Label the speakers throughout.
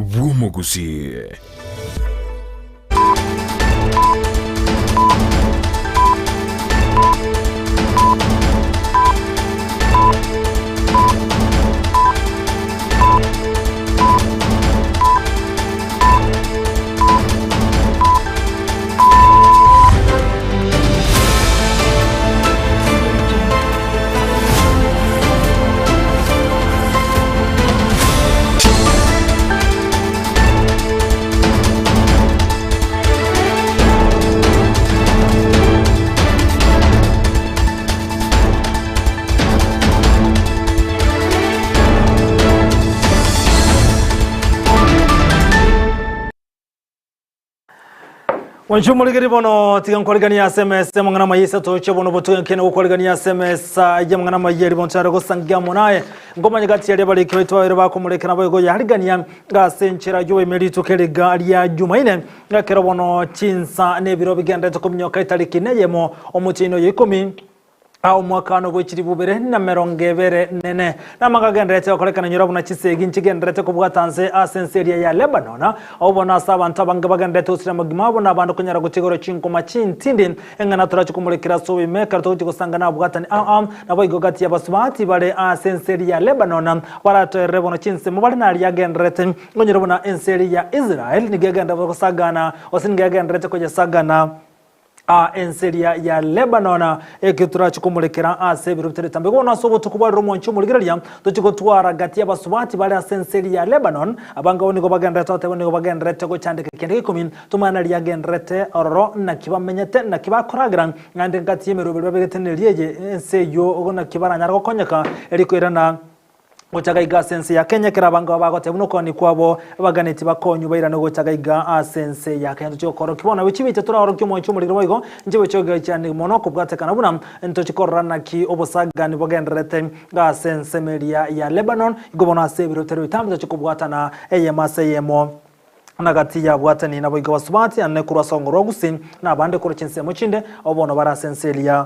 Speaker 1: bw'omogusii.
Speaker 2: Mwanche omorigeri bono tiga nkwariganie ase emesa y'amang'ana amaya isato chia bono botuge nkene gokwarigania ase emesa y'amang'ana amaya eri bonsi are gosangia amo naye nkomanya gati yaria abariki baito babere bakomorekera naboigo yarigania ase enchera y'oboime rituko eriga ria Jumaine ekero bono chinsa na ebiro bigenderete kominyoka etariki neyemo omotienyi oyo ikomi Aa omwakano bwe chilifu bibere na merongo ebere nene. Namanga agendererete gokorekana nyora buna chisegi nchigendererete kobwata nse ase ense eria ya Lebanon. Abwo bono ase abanto abange bagendererete gosiria amagima abo na abande konyara gotigora chinkoma chintindi eng'ana torache komorekera ase oboime ekero togochia gosanga nabwatani aa naboigo gati y'abasubati bare ase ense eria ya Lebanon baratoerere bono chinsemo bare naria agendererete ngonyora buna ense eria ya Israel nigo egendererete gosagana gose nigo egendererete koyesagana Aa ense eria ya Lebanoni, ekio torache komorekera ase ebiro bitari bitambe. Bono ase obotuko bwa rero omwanchi omorigereria, tochie gotwara gati y'abasubati bare ase ense eria ya Lebanoni, abange abwo nigo bagendererete goteba nigo bagendererete gochandeka kende geikomi, tomanye nari agendererete ororo, naki bamenyete, naki bakoragera, naende gati y'emeroberi babegete neria eye ense eyio naki baranyare gokonyeka, erio koirana Gochaka iga ase ense ya Kenya ekero abange babo bagoteba buna okogania kwabo baganetie bakonywe bairane gochaka iga ase ense ya Kenya. Tochie gokorokia bono nabo chibicha toraorokie omwanchi omoriri boigo nchibe chiogechani mono kobwatekana buna ntochie korora naki obosagani bogendererete ase ensemo eria ya Lebanon igo bono ase ebiro bitari bitambe tochie kobwatana eyemo ase eyemo na gati yabwatani naboigo abasubati ane korwa ase ongoro rwa Gusii na abande korwa chinsemo chinde abwo bono bare ase ense eria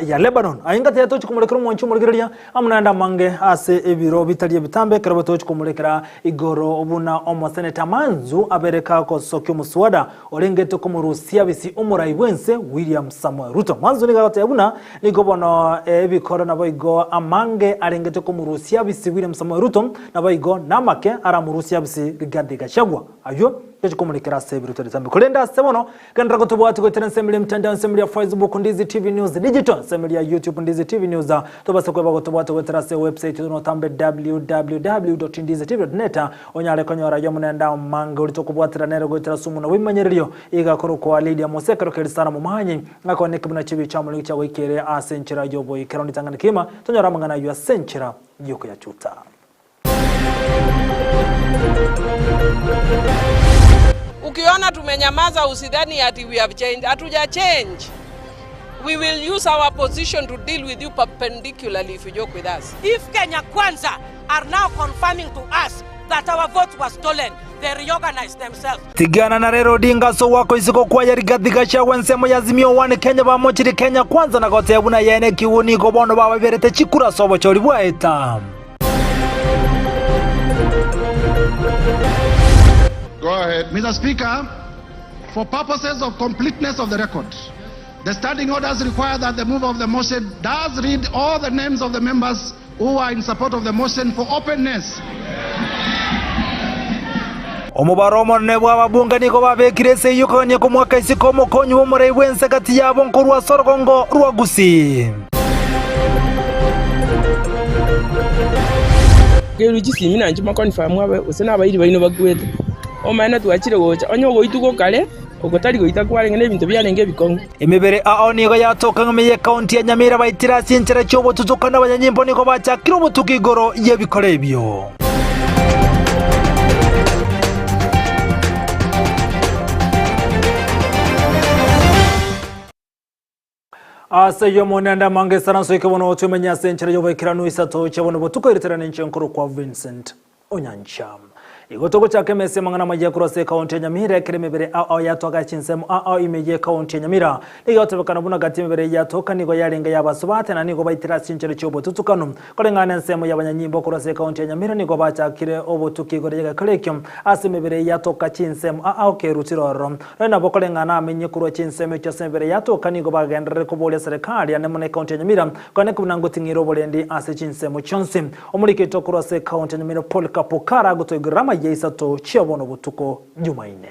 Speaker 2: ya Lebanon. Aye ngati tochi komorekera omwanchi omorigereria amo naende amange ase ebiro bitari ebitambe ekero tochi komorekera igoro buna omoseneta Manzu abere kagosokia omoswada orengete komorusia bisi omorai bwense William Samoei Ruto. Manzu nigo agoteba buna nigo bono ebikoro naboigo amange arengete komorusia bisi William Samoei Ruto naboigo namake aramorusia bisi Rigathi Gachagua. Ayio tochi komorekera ase ebiro bitari ebitambe. Korende ase bono Genderera gotobwatia goetera ensemo eria emitandao, ensemo eria Facebook, Ndizi TV News Digital, ensemo eria YouTube, Ndizi TV News. Tobasa kweba gotobwatia goetera ase ewebsite notambe www.ndizitv.net onyare konyora ayio amo nende amange oria tokobwatera nere goetera ase omonwa bw'ebimanyererio iga korokwa Lydia Mose ekero keri Sarah Momanyi akoneke buna chibi chiamorenge chiagoikere ase enchera y'oboikeranu ritang'ani kegima tonyore amang'ana ayio ase enchera y'okoyachuta.
Speaker 3: Ukiona tumenyamaza usidhani ati we have changed. Hatuja change. We will use our position to deal with you perpendicularly if you joke with us.
Speaker 4: If Kenya Kwanza are now confirming to us that our votes were stolen, they reorganize themselves.
Speaker 2: Tigana na Raila Odinga ase ogwaka isiko kwaye Rigathi Gachagua ensemo ya Azimio One Kenya bamochire Kenya Kwanza na goteba buna yene ekiugwa nigo bono bababerete chikura ase obochori bwaeta.
Speaker 5: Go ahead.
Speaker 6: Mr. Speaker, for purposes of completeness of the record, the standing orders require that the mover of the motion does read all the names of the members who are in support of the motion for openness.
Speaker 2: Omobaro omonene bw'ababunge nigo babekire ase eyio kogania komoaka isiko omokonyi bw'omorai bw'ense gati yabo nkorwa ase orogongo rwa Gusii.
Speaker 7: Kerwe chisimi nainche moconfirm abe gose nabairi baino bakwete. Omaene twachire gocha, onye ogoitwa gokare, oko tari goita kwarenge na ebinto biarenge ebikong'u.
Speaker 2: Emebere ao nigo yatoka ng'a y'ekaunti ya Nyamira baitire ase enchera chi'obotutuka na abanyanyimbo nigo bachakire obotuko igoro y'ebikora ebio. Ase ayio Omonene amange esaranso eke bono twemenye ase enchera y'oboikeranu isato chia bono botuko eritera nenche nkorokwa Vincent Onyancha. Igo togochaka emesa y'amang'ana amaya korwa ase ekaunti ya Nyamira ekero emebere ao ao yatoka chinsemo ao ao ime y'ekaunti ya Nyamira. Nigo egotebekana buna gati y'emebere eyio yatoka nigo yarenge y'abasubati na nigo baitire ase chinchera chi'obotutukanu. Koreng'ana nensemo y'abanyanyimbo korwa ase ekaunti ya Nyamira nigo bachakire obotuki igoro y'egekora ekio ase emebere eyio yatoka chinsemo ao ao kerutire ororo. Nonya nabo koreng'ana amenye korwa chinsemo echio ase emebere yatoka nigo bagenderere koboria serikali ane mono ekaunti ya Nyamira koeneka buna ngoting'ire oborendi ase chinsemo chionsi. Omoriki oito korwa ase ekaunti ya Nyamira Polycarp Okara agotoigorera amaiga isato chia bono botuko Jumaine.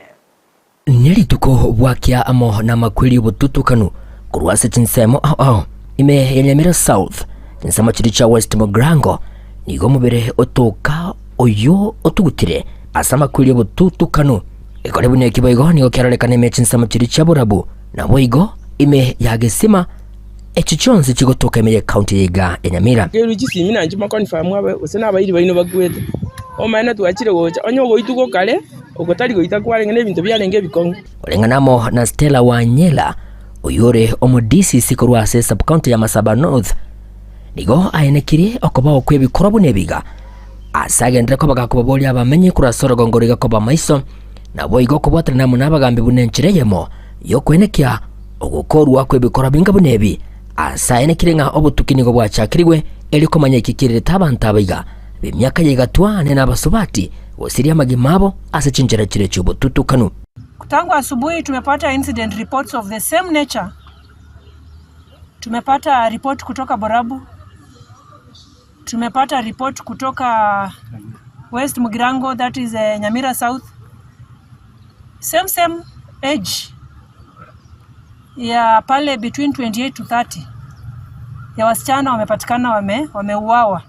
Speaker 1: Nerituko bwakia amo namakweri obotutukanu korwa ase chinsemo ao ao ime ya Nyamira South, chinsemo chiria chia West Mugirango, nigo omobere otoka oyio otugutire ase amakweri obotutukanu. Ekore buna eki boigo nigo kiarorekana ime chinsemo chiria chia Borabu, naboigo ime ya Gesima, Echi chionsi chigotoka ime y'ecounty yaiga ya Nyamira.
Speaker 7: Kerwe chisimi nainche moconfirm abe gose nabairi baino bakwete. Omanyene twachire gocha, onye ogoitwa gokare, oko tari goita kwarenge na ebinto biarenge ebikong'u.
Speaker 1: Koreng'ana amo na Stella Wanyela, oyio ore omo DCC korwa ase subcounty ya Masaba North, nigo aenekirie okobao kw'ebikorwa buna ebiga ase agenderere koba gakobaboria abamenyi korwa ase orogongo roiga koba maiso, naboigo kobwaterana amo nabagambi buna enchera eyemo y'okoenekia Ogokorwa kw'ebikorwa binga buna ebi, ase aye nekire ng'a obotuki nigo bwachakirigwe erio komanya eki kirerete abanto abaiga b'emiaka ya igatwa ane na abasubati gosiria amagima abo ase chinchera chire chi'obotutukanu.
Speaker 5: Tangu asubuhi tumepata incident reports of the same nature. Tumepata report kutoka Borabu, tumepata report kutoka West Mugirango that is uh, Nyamira South. Same same age ya pale between 28 to 30 ya wasichana wamepatikana wame, wameuawa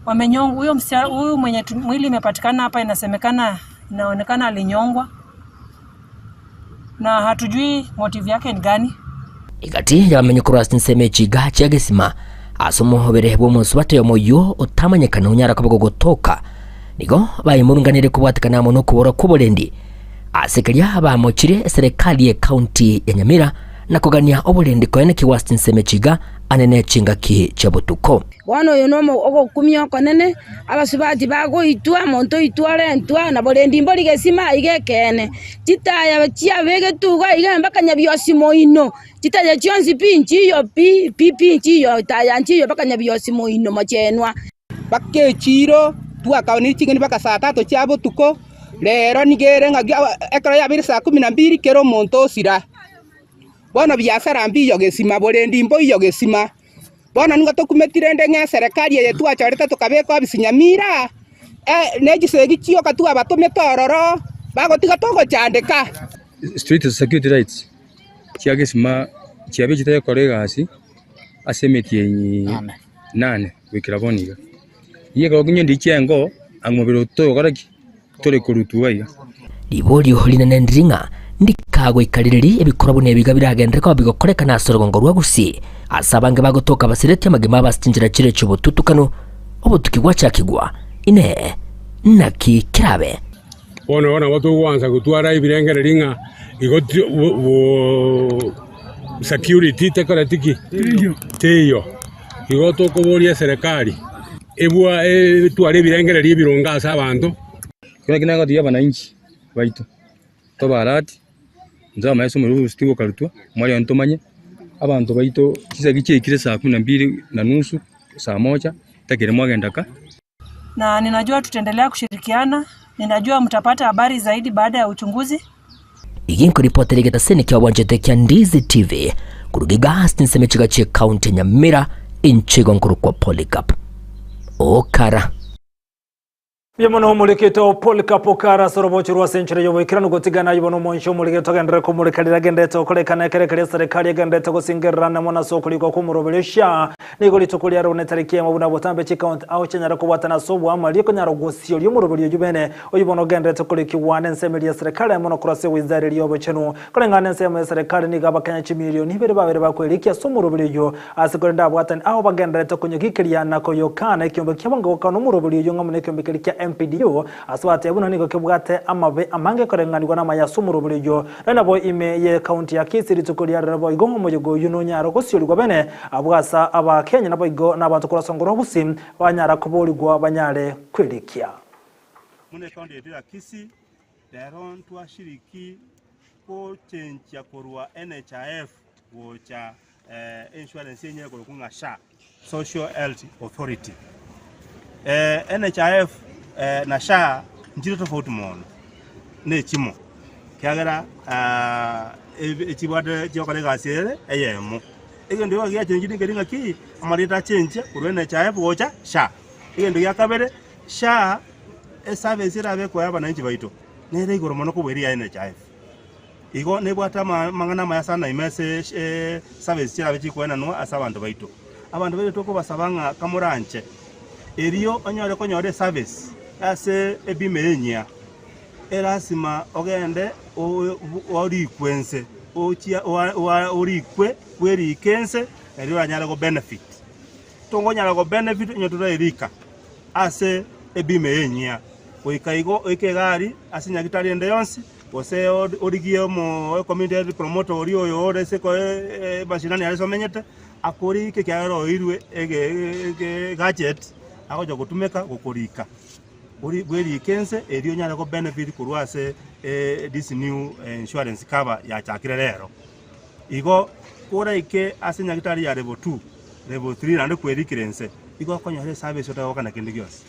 Speaker 5: wamenyongwa. Huyo msichana huyu mwenye mwili imepatikana hapa inasemekana inaonekana alinyongwa na hatujui motive yake ni gani.
Speaker 1: Egati y'abamenyi korwa ase ensemo echiga chia gesima ase omobere bw'omosubati oyomo oyio otamanyekana onyara koba gogotoka, nigo baimurunganire kobwatekana amo nokobora kw'oborendi ase keria bamochire eserekari y'ecounty ya Nyamira na kogania oborendi koenekigwa ase chinsemo echiga ane ne chingaki chia botuko.
Speaker 8: Bono oyo nogokumia okonene, abasubati bagoitwa, omonto oitwa orentwa, na borendi mbori gesima aiga ekeene. Chitaya chiabegetwe iga iga mpaka nyabiosi moino, chitaya chionsi pi nchiyo pi pi pi nchiyo, etaya nchiyo mpaka nyabiosi moino mochenwa.
Speaker 9: Mpaka echiiro twakaonire ching'eni mpaka saa tatu chia botuko, rero nigo ere ng'a ekero yabeire saa kumi na mbiri kera omonto osira. Bono biasara mbiyo gesima, borendi mboiyo gesima. Bono nigo tokumeti rende ng'a eserekari eye twachorete tokabeka obisi Nyamira, ne chisegi chioka twabatomete ororo, bagotiga togochandeka.
Speaker 10: Street security lights chia gesima chiabechete gekora egasi ase emetienyi nane goikera bono iga. Iga ekero okinywa chiengo ang'e mobere togokora ki? Tore korutwa iga.
Speaker 1: Riborio rinene ndiri ng'a ndikagoikarereri ebikorwa buna ebiga biragenderere koba bigokorekana ase orogongo rwa Gusii, ase abange bagotoka basiretie amagima abo ase chinchera chire chi'obotutukanu, obotuki gwachakigwa. Inee! Naki kerabe?
Speaker 11: Bono igo nabo togwansa gotwara ebirengererio ng'a igo security tekoreti ki? Teiyo. Igo tokoboria eserekari ebwa etware ebirengererio ebironge ase abanto.
Speaker 10: Ekero ekio nagotebi abananchi baito, tobe alert, intwe abamanyete ase omorero bwa okarutwa, mwaria ntomanye, abanto baito chisegi chiaikire saa kumi na mbili na nusu, saa moja, takeri mwagenda ka.
Speaker 5: Na ninajua tutaendelea kushirikiana, ninajua mtapata habari zaidi baada ya uchunguzi.
Speaker 1: Iga nkoripotera egetaseni kia obwanchete kia Ndizi TV koruga iga ase chinsemo chiga chie county ya Nyamira inche igo nkorokwa Polycarp Okara.
Speaker 2: Mbuya mono omorikete o Polycarp Okara ase orobocho rwa ase enchera y'oboikeranu gotigana ayio bono omonche omorigete ogenderere komoreka riria agenderete gokorekana ekere keria eserekari egenderete gosingererana mono ase okorikwa kw'omoroberio SHA Nigo rituko riaroro netariki eyemo buna botambe chikaunti ao chianyare kobwatana ase oboamo erio konyara gosioria omoroberi oyio bene oyio bono ogendererete korikigwa nensemo eria y'eserekari amo nokorwa ase ewizara eria y'obochenu. Koreng'ana nensemo y'eserekari nigo abakenya chimilioni ibere babere bakwerikia ase omoroberi oyio ase korende abwatani ao bagendererete konyogikeria na koyokana ekiombe kiabo ngogokana omoroberi oyio ng'amo nekiombe keria kia MPDU ase bateba buna nigo kebwate amabe amange koreng'anigwa namaya ase omoroberi oyio. Nonya nabo ime y'ekaunti ya Kisii rituko riaroro boigo omoyega oyio nonyare gosiorigwa bene Abwo ase Abakenya naboigo nabanto korwa ase ongoro o Gusii banyara koboorigwa banyare kwerikia.
Speaker 12: Buna ecounty yaito ya Kisii, rero ntwashiriki gochenchia korwa NHIF gocha insurance enyene ekorokwa ng'a SHA, Social Health Authority. NHIF na SHA nchire tofauti mono, na echimo, ekiagera echibwate chigokora egasi ere eyemo. Egento igo giachenchire nkeri ng'aki, amarieta achenchia korwa NHIF gocha SHA. Egento gia kabere, SHA eservice erabe ekoa abananchi baito, nere igoro mono kobua eria ya NHIF. Igo nebwate amang'ana amaya sana ime ase eservice chirabe chikoenanwa ase abanto baito. Abanto baito tokobasaba ng'a kamoranche, erio onyore konyora eservice ase ebima eye enyia, erasima ogende orikwe nse, ochia orikwe bwerike nse erio oranyare go benefit. Tokonyara go benefit onye torerika ase ebima eye enyia. Goika igo oike egari ase nyagitari ende yonsi, gose origie omo community health promoter oria oyo ore ase mashinani aria ase omenyete, akorike ekiagera oirwe ege gadget agocha gotumeka gokorika. Ori bwerike ense erio onyare go benefit korwa ase this new insurance cover yachakire rero. Igo koraike ase nyagitari ya level 2, level 3 naende kwerikire inse, igo okonyora eservice otagokana kende gionsi.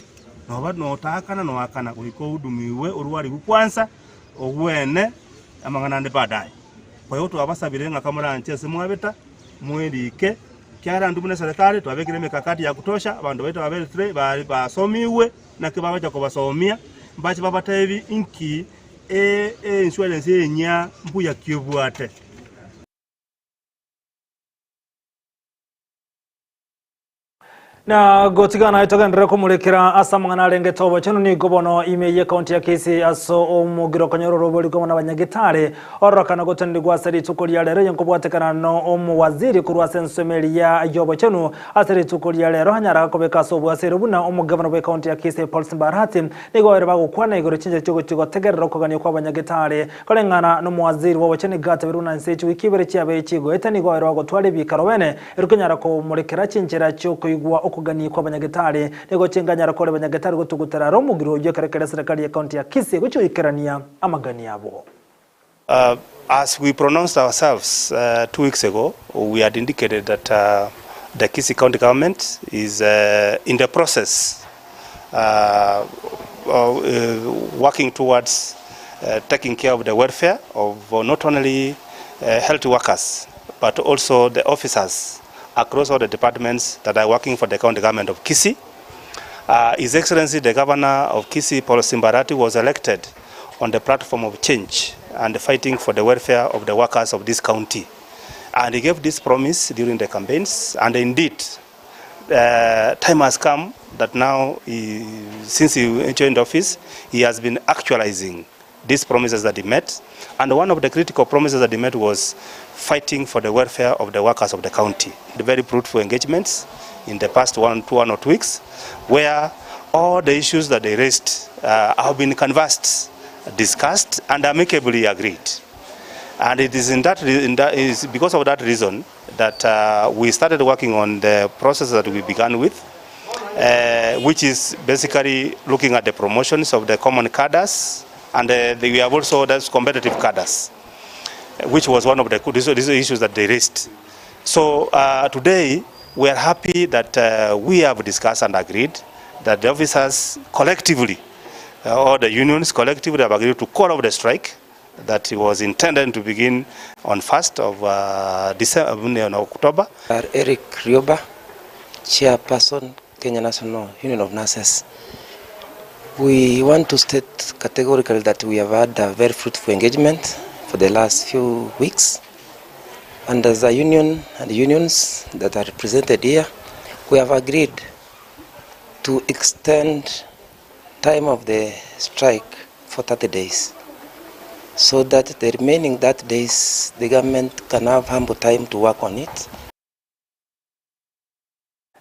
Speaker 12: Noba notaakana noakana goika ohudumiwe orwarigwe kwansa, ogwene amang'ana ande baadaye. Kwa hiyo twabasabire ng'a kamoranche ase mwabeta, mwerike, ekiagera intwe buna eserekari twabekire emikakati ya kutosha, abanto baito baberetire ba basomigwe, naki bagocha kobasomia, mbache babatebi inki e-insurance enyia mbuya ki obwate.
Speaker 2: Na gotigana aye togenderere komorekera ase amang'ana arengete obochenu nigo bono ime y'ekaunti ya Kisii ase omogiro okonyora orobori kwamo nabanyagitari ororokana gotenenigwa ase rituko ria rero eye nkobwatekana no omowaziri korwa ase ensemo eria y'obochenu ase rituko ria rero anyara kobeka ase obwaseri buna omogavana bw'ekaunti ya Kisii Paul Simba Arati nigo babeire bagokwana igoro chinchera chiogochia gotegerera okogania kw'abanyagetari koreng'ana nomowaziri bw'obochenu iga ateberwe buna inse chiwiki ibere chiabeire chigoeta nigo babeire bagotwara ebiikaro bene Ere konyara komorekera chinchera chi'okoigwa okogania kw'abanyagetari, nigo chinganyara kore abanyagetari gotugutera are omogiro oyio ekero keria serikali y'ecounty ya Kisii egochia goikerania amagani abo.
Speaker 12: As we pronounced ourselves 2 weeks ago, we had indicated that the Kisii County Government is in the process of working towards taking care of the welfare of not only health workers but also the officers across all the departments that are working for the county government of Kisii. His Excellency the Governor of Kisii, Paul Simba Arati, was elected on the platform of change and fighting for the welfare of the workers of this county. And he gave this promise during the campaigns, and indeed, time has come that now, he, since he joined office, he has been actualizing these promises that he made. And one of the critical promises that he made was fighting for the welfare of the workers of the county. The very fruitful engagements in the past one, two, 1 or 2 weeks, where all the issues that they raised have been canvassed, discussed, and amicably agreed. And it is in that, in that is because of that reason that we started working on the process that we began with, which is basically looking at the promotions of the common cadres, and we have also those competitive cadres, which was one of the these issues that they raised. So today we are happy that we have discussed and agreed that the officers collectively, all the unions collectively have agreed to call off the strike that was intended to begin on 1st of December, no, October.
Speaker 13: Eric Rioba, Chairperson, Kenya National Union of Nurses. We want to state categorically that we have had a very fruitful engagement for the last few weeks. And as a union and unions that are represented here, we have agreed to extend time of the strike for 30 days so that the remaining 30 days the government can have ample time to work on it.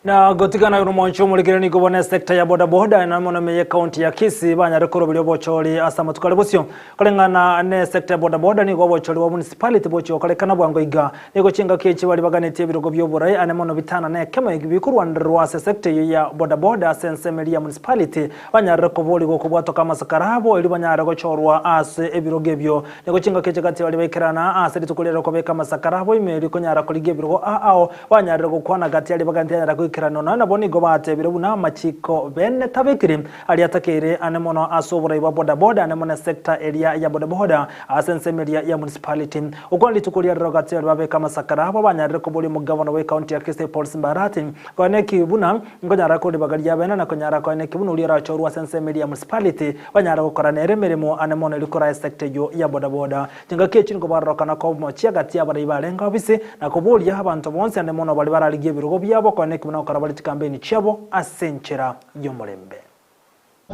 Speaker 2: Na gotigana nomonche omorikire nigo bono esecta ya bodaboda na mono ime y'ecounty ya Kisii banyare koroberia obochori ase amatuko are bosio. Koreng'ana ne esecta ya bodaboda nigo obochori bwa municipality bochia gokorekana bwango iga. Nigo chingaki echi baria baganetie ebirogo bi'oborai ane mono bitano na ekemo eki bikorwanererwa ase esecta eyio ya bodaboda ase ensemo eria ya municipality banyarire koborigwa okobwatoka amasakara abo erio banyare gochorwa ase ebirogo ebio. Nigo chingaki echi gati baria baikerana ase rituko riare kobeka amasakara abo ime erio konyara korigia ebirogo ao Banyarire gokwana gati aria bagante yanyara goikeranwa, nonya nabo nigo batebire buna amachiko bene tabekiri aria atakeire ane mono ase oborai bwa bodaboda ane mono esector eria ya bodaboda ase ensemo eria ya municipality. Gokwana rituko ria rero gati aria babeka amasakara abo banyarire koboria omogavana bwe county ya Kisii Paul Simba Arati konya neki buna nkonyara koribaga ria bene na konyara konya neki buna oria orachorwe ase ensemo eria ya municipality banyare gokora nere emeremo ane mono erio koraa esector eyio ya bodaboda. Chingaki echi nigo barorokana komochia gati y'abarai barenge obisi, na koboria abanto bonsi ande mono baria bararigie ebirogo biabo konya neki buna gokora bare chikambeni chiabo ase enchera y'omorembe.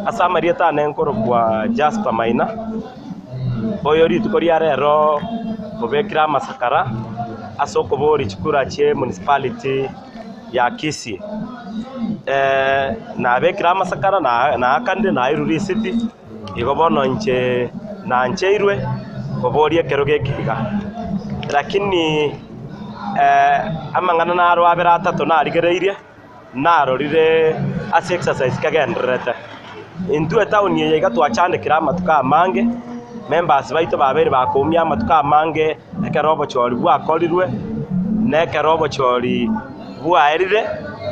Speaker 14: Ase amarieta ane nkorokwa Jasper Maina, oyo rituko ria rero obekire amasakara ase okoboria chikura chie municipality ya Kisii. Nabekire amasakara naakanire nairwe risiti. Igo bono inche nancheirwe koboria ekerogo eke iga. Lakini amang'ana naro abere atato narigereirie, narorire ase exercise kegendererete. Intwe etaoni eye iga twachandekire amatuko amange, members baito babeire bakoumia amatuko amange ekero obochori bwakorirwe, na ekero obochori bwaerire,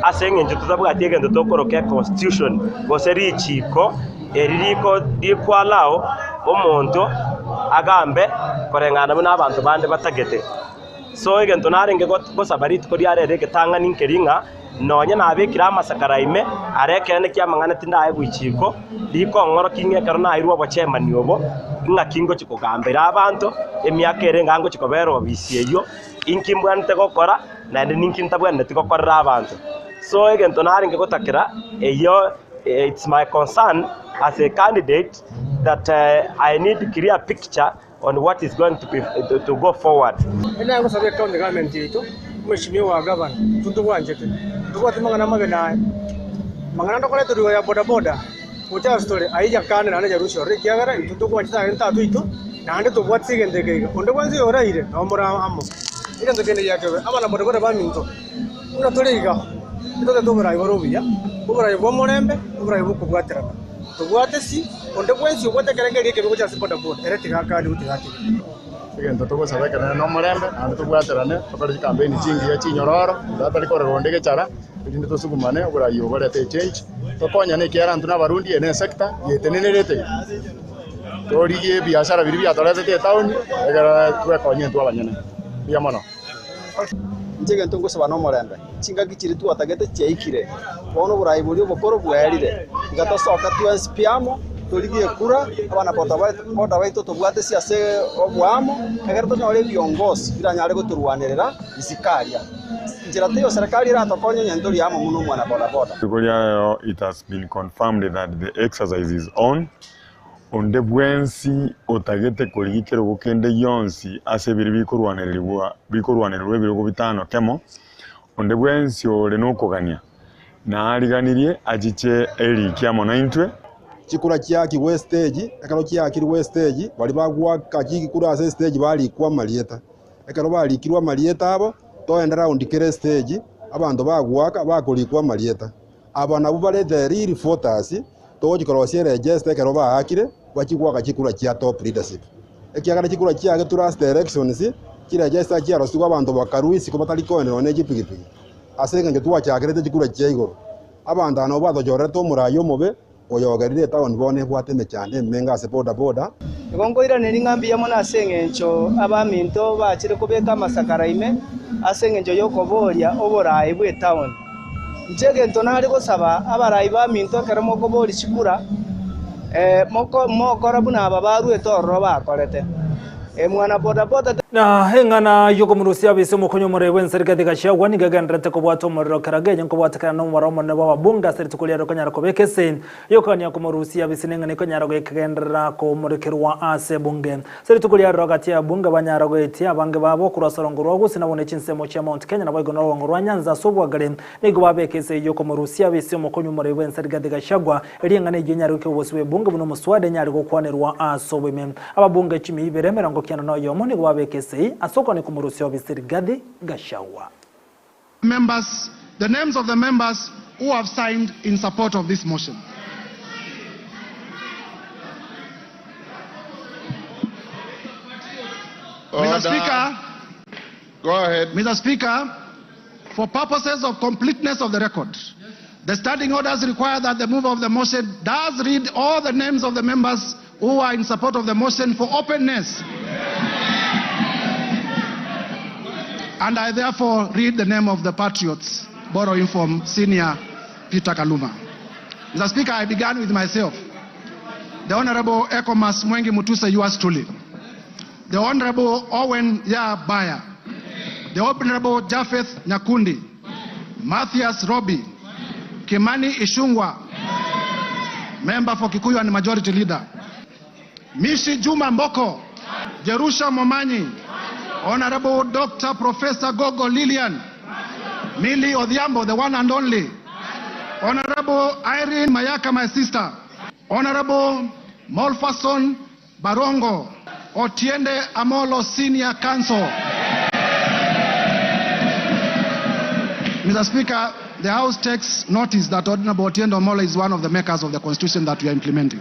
Speaker 14: ase eng'encho totabwati egento tokoroka econstitution gose richiiko eri riko riko allow omonto agambe koreng'ana buna abanto bande batagete. So egento narenge gosaba rituko ria rero egetang'ani nkeri ng'a Nonya nabekire amasakara ime, are ekeene ki'amang'ana tindaegwa ichiiko rikong'orokia ng'a ekero nairwe obochemani obo, ing'aki ngochia kogambera abanto, emiaka ere enga ngochia kobera obisi eyio, inki mbwenerete gokora, naende ninki ntabwenereti gokorera abanto. So egento narenge gotakera eyio it's my concern as a candidate that I need clear picture on what is going to be to go forward.
Speaker 15: Naye ngosaba ecounty government yaito, omweshimiwa wa gavana, intwe ntobwanchete, ntobwati mang'ana amabe naye. Mang'ana ndokorete igoro ya bodaboda, gocha ase tore, aye jakane naende jarusia ororo ekiagera intwe ntobwanchete aye tata oito, naende tobwati ase egento eke iga. Onde bwensi oyoraire, nabo more amo. Egento kende giakebe, abana bodaboda baminto, buna tore iga, ntotagete oborai bore obuya, oborai bw'omorembe, oborai bw'okobwaterana. Tobwate si, onde bwensi obwate ekerengerio ekebe gocha ase bodaboda, ere tiga akanie tiga atige.
Speaker 16: Egento togosaba ekenene nomorembe, naende tobwaterane, tokore chikampeini chingiya chinyororo, onde atari korora onde gechara, erinde tosugumane oborai obo borete echange, tokonyane ekiagera intwe nabarundi eye ne esector yetenenerete iga. Torigie ebiashara biria biatoretete etown, egere twekonye intwe abanyene. Mbuya mono.
Speaker 17: Inche egento ngosaba nomorembe, chingaki chiria twatagete chiaikire, bono oborai boria obokoro bwaerire. Tiga tosoke twensi pi amo, torigie ekura, abana boda baito tobwate ase oboamo, ekero tonyore ebiongosi biranyare gotorwanerera isiko aria. Nchera teiyo serikali eratokonye onye ntori amo buna omwana boda boda.
Speaker 16: Rituko ria rero it has been confirmed that the exercise is on. Onde bwensi otagete korigia ekerogo kende gionsi ase ebiria bikorwanererigwa bikorwanererwa ebirogo bitano kemo, onde bwensi ore nokogania, naariganirie achiche eriki amo naintwe.
Speaker 18: Chikura chiakigwe estage, ekero chiakirwe estage, baria bagoaka chikura ase estage barikwa amarieta. Ekero barikirwe amarieta abo, toende round kera estage, abanto bagoaka bakorikwa amarieta. Aba nabwo bare the real voters, togochia korosia eregister ekero baakire, bachie goaka chikura chia top leadership. Ekiagera chikura chiagetwe last elections, chiregister chiarosigwe abanto bakarwa isiko batari koenderwa ne chipigipigi, ase eng'encho twachakerete chikura chia igoro. Abanto aba nabwo batochorerete omorai omobe, oyogerire etown bono ebwate emechando emenge ase boda boda.
Speaker 19: Igo nkoiraneria ng'a mbuya mono ase engencho abaminto bachire kobeka amasakara ime ase engencho y'okoboria oboraai bw'etaoni. Inche egento nare gosaba abarai baminto ekero mokoboria chikura, mokora buna aba baruete ororo bakorete. Mwana bodaboda.
Speaker 2: Na eng'ana y'okomorusia abise omokonyi omorei bw'ense Rigathi Gachagua nigo egendererete kobwata omorero kera genye nkobwatekana nomobaro omonene bw'ababunge ase rituko riaye rikonyara kobeka ase y'okogania komorusia abise neng'ana ekonyara goikegenderera komorekerwa ase ebunge. Ase rituko ria rero gati y'ababunge banyara goetia abange babo korwa ase orongo rwa Gusii nabwo ne chinsemo chia Mount Kenya naboigo norongo rwa Nyanza ase obwagare nigo babeka ase y'okomorusia abise omokonyi omorei bw'ense Rigathi Gachagua erio eng'ana eyio enyare goika obosio bw'ebunge buna omoswada enyare gokwanerwa ase oboime. Ababunge chimia ibere emerongo kianda na oyomo nigo babeka esegi ase okwania komorusia obisi Rigathi Gachagua.
Speaker 6: Members, the names of the members who have signed in support of this motion. Mr. Speaker,
Speaker 16: Go ahead.
Speaker 6: Mr. Speaker, for purposes of completeness of the record, the standing orders require that the mover of the motion does read all the names of the members who are in support of the motion for openness. And I therefore read the name of the patriots, borrowing from Senior Peter Kaluma. Mr. Speaker, I began with myself. The Honorable Ecomas Mwengi Mutuse, yours truly. The Honorable Owen Ya Baya. The Honorable Japheth Nyakundi. Matthias Robi. Kimani Ichung'wah. Member for Kikuyu and Majority Leader. Mishi Juma Mboko. Jerusha Momanyi. Honorable Dr. Professor Gogo Lilian. Millie Odhiambo, the one and only. Honorable Irene Mayaka, my sister. Honorable Molfason Barongo. Otiende Amolo Senior Counsel. Mr. Speaker, the House takes notice that Honorable Otiende Amolo is one of the makers of the constitution that we are implementing.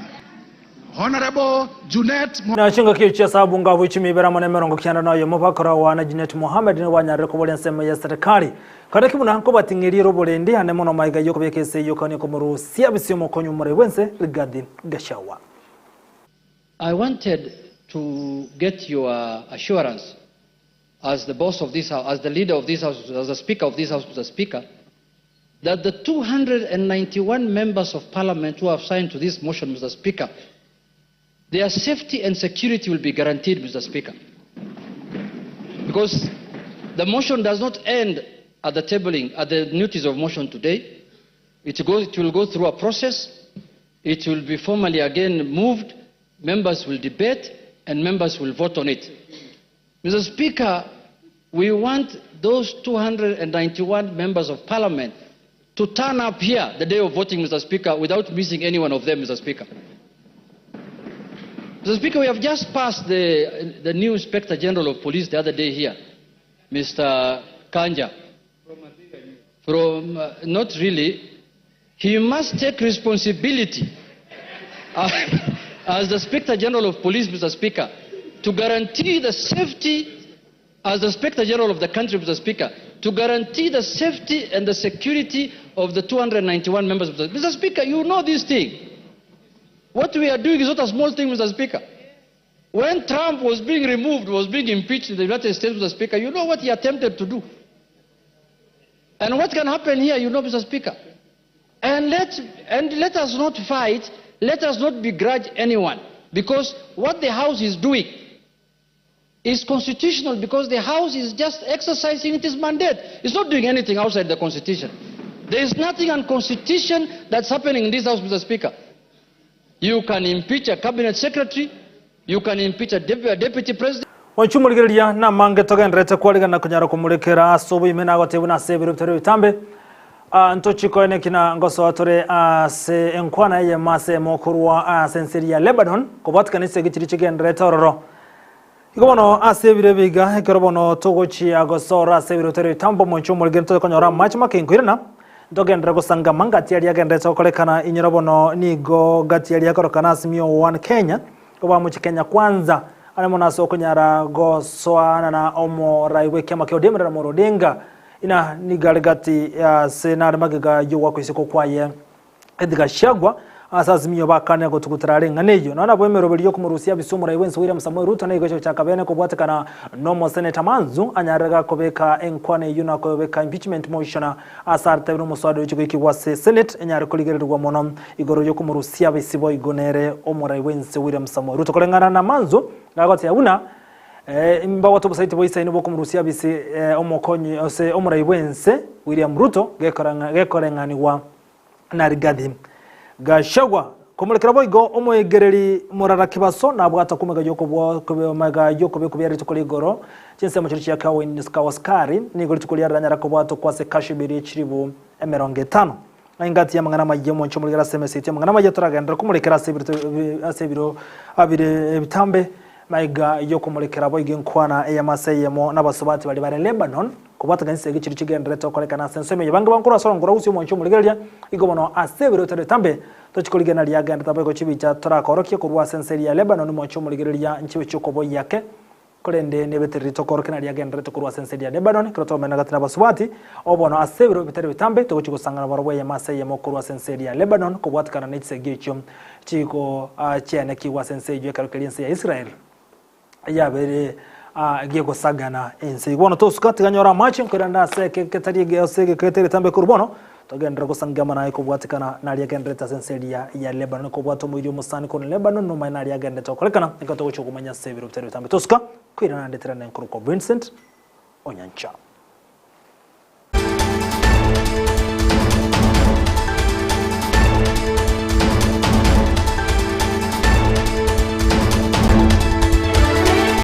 Speaker 6: Honorable Junet
Speaker 2: Na chingaki echio ase abunge abwo echumi ibere amo nemerongo kianda na oyomo bakoragwa na Junet Mohamed nigo banyarire koboria ensemo ya serikali. Kare ki buna nkobating'eria ere oborendi ande mono maiga y'okobeka ase eyio okania komorusia bisia omokonyi omorei bw'ense Rigathi Gachagua.
Speaker 20: I wanted to get your assurance as the boss of this house, as the leader of this house, as the speaker of this house, Mr. Speaker, that the 291 members of parliament who have signed to this motion, Mr. Speaker, their safety and security will be guaranteed, Mr. Speaker. Because the motion does not end at the tabling, at the notice of motion today. It, goes, it will go through a process. It will be formally again moved. Members will debate and members will vote on it. Mr. Speaker, we want those 291 members of parliament to turn up here the day of voting, Mr. Speaker, without missing any one of them, Mr. Speaker. Mr. Speaker, we have just passed the, the new Inspector General of Police the other day here, Mr. Kanja. From, uh, not really, he must take responsibility uh, as the Inspector General of Police, Mr. Speaker, to guarantee the safety, as the Inspector General of the country, Mr. Speaker, to guarantee the safety and the security of the 291 members of the... Mr. Speaker, you know this thing. What we are doing is not a small thing, Mr. Speaker. When Trump was being removed, was being impeached in the United States, Mr. Speaker, you know what he attempted to do. And what can happen here, you know, Mr. Speaker. And let, and let us not fight, let us not begrudge anyone. Because what the House is doing is constitutional because the House is just exercising its mandate. It's not doing anything outside the Constitution. There is nothing unconstitutional that's happening in this House, Mr. Speaker. You can impeach a cabinet secretary, you can impeach a deputy president.
Speaker 2: Mwanche omorigereria namange togendererete kwarigana konyara komorekera ase oboime nagotebwa nase ebiro bitari ebitambe. Ah, ntochi koeneki na ngosoa tore ase enkwana eyemo ase emo korwa ase ense eria ya Lebanon kobwatikana esegi chiria chigendererete ororo. Igo bono ase ebiro ebi iga ekero bono togochia gosoora ase ebiro bitari ebitambe omonche omorigereria ntoche konyora amache make nkoirana ntogenderere gosangama ngati aria agendererete gokorekana inyora bono nigo gati aria akorokana Azimio One Kenya Obamochie Kenya Kwanza are mono ase okonyara gosoana na omorai bw'ekiama kia ODM Raila Amolo Odinga ina nigo are gati ase nare magega y'ogwakwa isiko kwaye Rigathi Gachagua ase Azimio bakanire gotugutera are eng'ana eyio. Nonya nabo emeroberi y'okomorusia abise omorai bw'ense William Samoei Ruto nigo egochaka bene kobwatekana n'omoseneta Manzu anyarire gakobeka enkwana eyio na koyobeka impeachment motion Ase aratebire omoswada oyochia goikigwa ase Senate enyare korigererigwa mono igoro y'okomorusia abaisi boigo nere omorai bw'ense William Samoei Ruto. Koreng'ana na Manzo gagoteba buna Mbabwate obosaiti boisaine bw'okomorusia abisi omokonyi ase omorai bw'ense William Ruto gekoreng'anigwa na Rigathi Gachagua. Komorekera boigo omoegereri Morara Kibaso nabwate komega y'okobekwa bia rituko rigoro chinsemo chiria chia Kawaskari nigo rituko riaranyara kobwatwa kwase Kashmir ye chilibu 50. Na engati y'amang'ana amayia omonche omoregere ase emesa yaito y'amang'ana amayia toragenderere komorekera ase ebiro ase ebiro bire ebitambe, maiga y'okomorekera boigo enkwana eyemo ase eyemo n'abasubati baria bare Lebanon, kobwatana chisegi chiria chigendererete gokorekana ase ensemo eye. Bange bankorwa ase orongoro gose omonche omoregereria, igo bono ase ebiro bitari bitambe tochia korigena riagenderete boigo chibicha torakorokie korwa ase ense eria ya Lebanon omonche omoregereria nchibe chi'okoboyia ake. Korende nebetereri tokorokia naria agendererete korwa ase ense eria ya Lebanoni, ekero twamenyete gati nabasubati, oo bono ase ebiro bitari bitambe togochia gosangana barobwo eyemo ase eyemo korwa ase ense eria ya Lebanoni, kobwatekana ne chisegi echio chiko chiaenekigwe ase ense eyio ekero keria ense ya Israel yabeire gegosagana ense. Bono tosuka, tiga nyore amache, nkoirane ase eke getari ase egeka getari getambe korwa bono, Togenderere gosangia amang'ana aye kobwatekana naria agendererete ase ense eria ya Lebanoni, kobwata omoiri omosani korwa Lebanoni, nomanye naria agendererete gokorekana, ekero togochia komanya ase ebiro bitari bitambe. Tosuka koirana naende terana enkorokwa Vincent Onyancha.